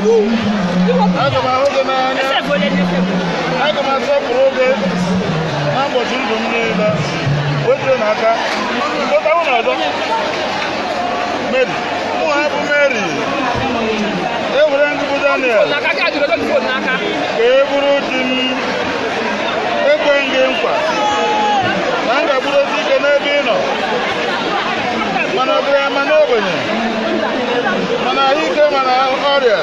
Aga m ahụ gị n'anya, aga m asọpụrụ gị na ụbọchị ndụ m niile. Wetuo n'aka ndọta ụlọ ọzọ. Mary, mụ ha bụ Mary, ewere ndị bụ Daniel ka e bụrụ di m. Ekwe gị nkwa na m ga-agbụdosi ike n'ebe ị nọ, mana ọ bụrụ ama n'ogbenye, mana ahụike, mana ọrịa.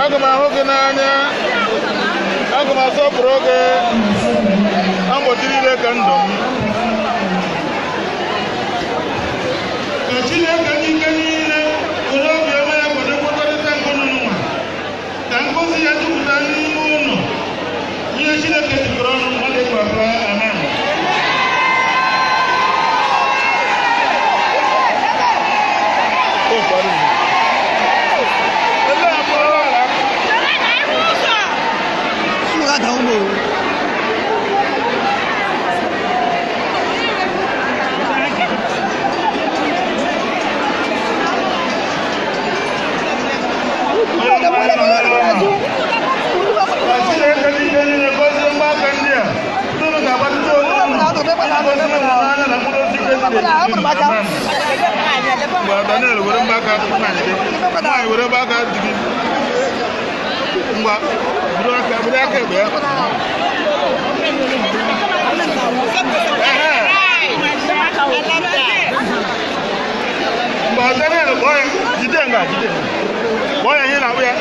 Aga m ahụ gị n'anya, aga m asọpụrụ gị na ụbọchị niile ka ndụ m. Ka Chineke n'ike niile were obiọma ya kwado nkwekọrịta nke unu nwa, ka ngọzi ya jupụta n'ime ụlọ. Ihe Chineke jikọrọ ọnụ, mmadụ ịkpakọ. Amen. Daniel were mgbaka nwaanyị gị, nwaanyị were mgbaka di gị. Ngwa, buru aka, buru aka egbe ya. Mgbe Daniel kpọọ ya, jide nga, jide. Kpọọ ya ihe na-akpụ ya.